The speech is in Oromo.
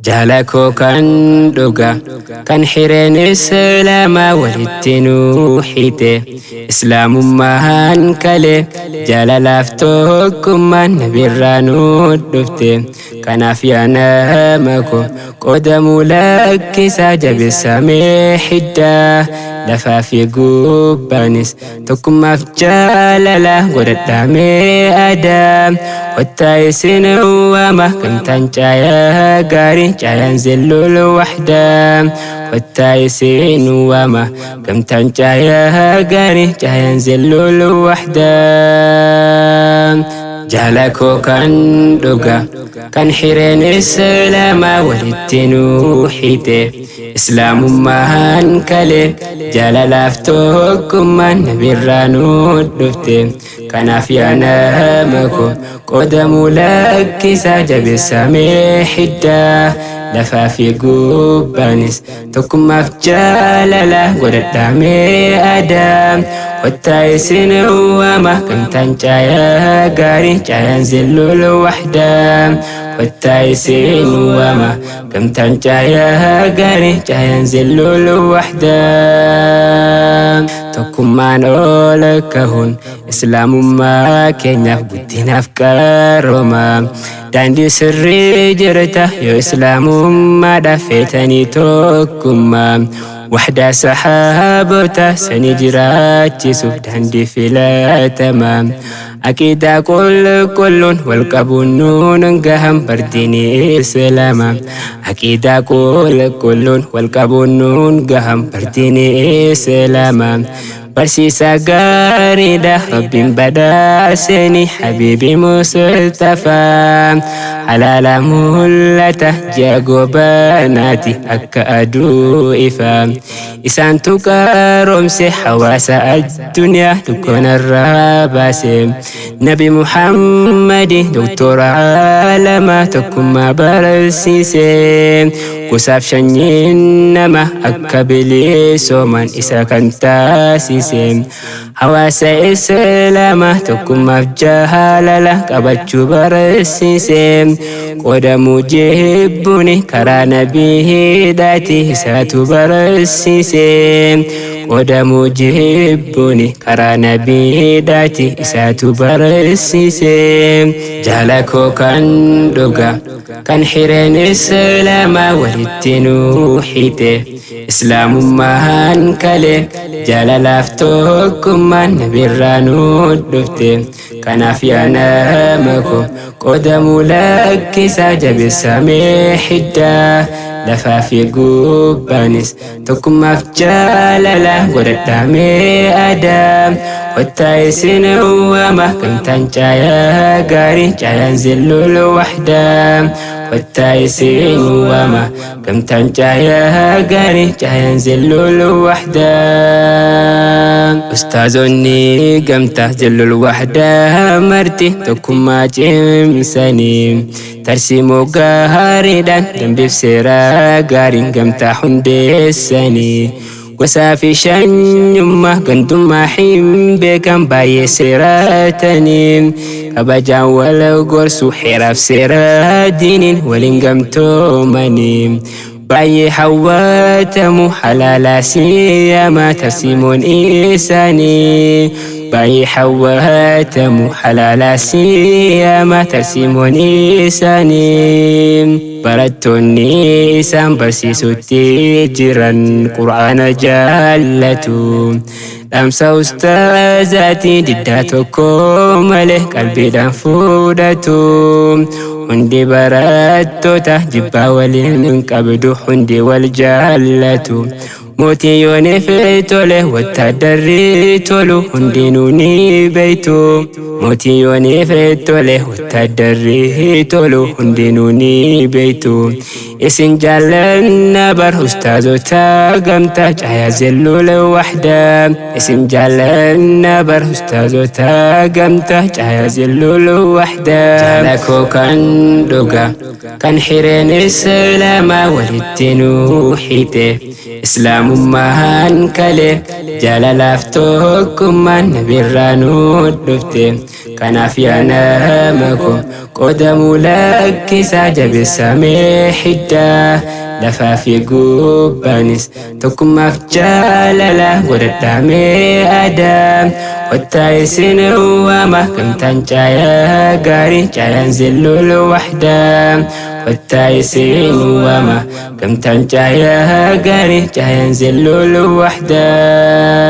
Jaala koo kan dhugaa kan hireen islaamaa walitti nu hidhe, islaamummaan kalee jaalalaaf tokkummaan nabirraa nu dhufte. Kanaaf yaa nama koo, qoodamuu lakkisaa, jabeessamee hiddaa. Lafaa fi gubbaanis tokkummaaf jaalala godhadhamee aadaa. Kottaa isin waama, gamtaan caayaa gaarii, caayaan zillul wahdaa. Kottaa isin waama, gamtaan caayaa gaarii, caayaan zillul wahdaa. Jaala koo kan dhugaa kan hireen islaamaa walitti nu hidhe, islaamummaan kalee jaalalaaf tokkummaan nabirraa nu dhufte. Kanaaf yaa nama koo, qoodamuu lakkisaa, jabeessamee hiddaa. Lafaa fi gubbaanis tokkummaaf jaalala godhadhamee aadaa. Kottaa isin waama, gamtaan caayaa gaarii, caayaan zillul wahdaa. Kottaa isin waama, gamtaan caayaa gaarii, caayaan zillul wahdaa. Tokkummaan ol kahuun islaamummaa keenyaaf guddinaaf qarooma. Daandii sirrii jirta yoo islaamummaadhaaf feetanii tokkummaa. Wahdaa sahaabota sanii jiraachisuuf daandii filatama. Aqiidaa qulqulluun wal qabuun nuun gahan bardiini islaama. Aqiidaa qulqulluun wal qabuun nuun gahan bardiini islaama. Barsiisaa gaariidha Rabbiin badhaaseni Habiibi Mustafaa. Halaala mul'ata ji'a goobanaati akka aduu ifa. Isaantu qaroomse hawaasa addunyaa dukkanarraa baase. Nabi Muhammadi doktora alamaa tokkummaa barsiise. Gosaaf sanyiin nama akka bilisooman isa kan taasise. Hawaasa islaamaa tokkummaaf jaalala qabachuu barsiise. Qoodamuu jibbuun karaa nabiidhaati isaatu barsiise. Qoodamuu jibbuun karaa nabiidhaati isaatu barsiise. Jaala koo kan dhugaa kan hireen islaamaa walitti nu hidhe, islaamummaan kalee jaalalaaf tokkummaan nabirraa nu dhufte. Kanaaf yaa nama koo, qoodamuu lakkisaa, jabeessamee hiddaa. Lafaa fi gubbaanis tokkummaaf jaalala godhadhamee aadaa. Kottaa isin waama, gamtaan caayaa gaarii, caayaan zillul wahdaa. Kottaa isin waama, gamtaan caayaa gaarii, caayaan zillul wahdaa. Ustaazonni gamtaa zillul wahdaa marti tokkummaa cimsanii, tarsiimoo gaariidhaan dambiif seeraa gaariin gamtaa hundeessanii, gosaa fi shanyummaa gandummaa hin beekan, baay'ee seeratanii, kabajaan wal gorsu, heeraaf seera diiniin waliin gamtoomanii, baay'ee hawwatamu halaalaa siyamaa tarsiimoon isaanii. Baay'ee hawwatamu halaalaa siyamaa tarsiimoon isaanii. Barattoonni isaan barsiisutti jiran qur'aana jaallatu. Dhaamsa ustaazaatii diddaa tokko malee qalbiidhaan fudhatu. Hundi barattoota jibbaa waliin qabdu, hundi wal jaallatu. Mootii yooniif tole wattaaddarri tolu hundinuu ni beeytu. Mootii yooniif tole wattaaddarri tolu hundinuu ni beeytu. Isin jaallanna bar ustaazota gamtaa caayaa zillul wahdaa. Isin jaallanna bar ustaazota gamtaa caayaa zillul wahdaa. Jaala koo kan dhugaa kan hireen islaamaa walitti nu hidhe, islaamummaan kalee Jaalalaaf tokkummaan nabirraa nu dhufte. Kanaaf yaa nama koo, qoodamuu lakkisaa, jabeessamee hiddaa. Lafaa fi gubbaanis tokkummaaf jaalala godhadhamee aadaa. Kottaa isin waama, gamtaan caayaa gaarii, caayaan zillul wahdaa. Kottaa isin waama, gamtaan caayaa gaarii, caayaan zillul wahdaa.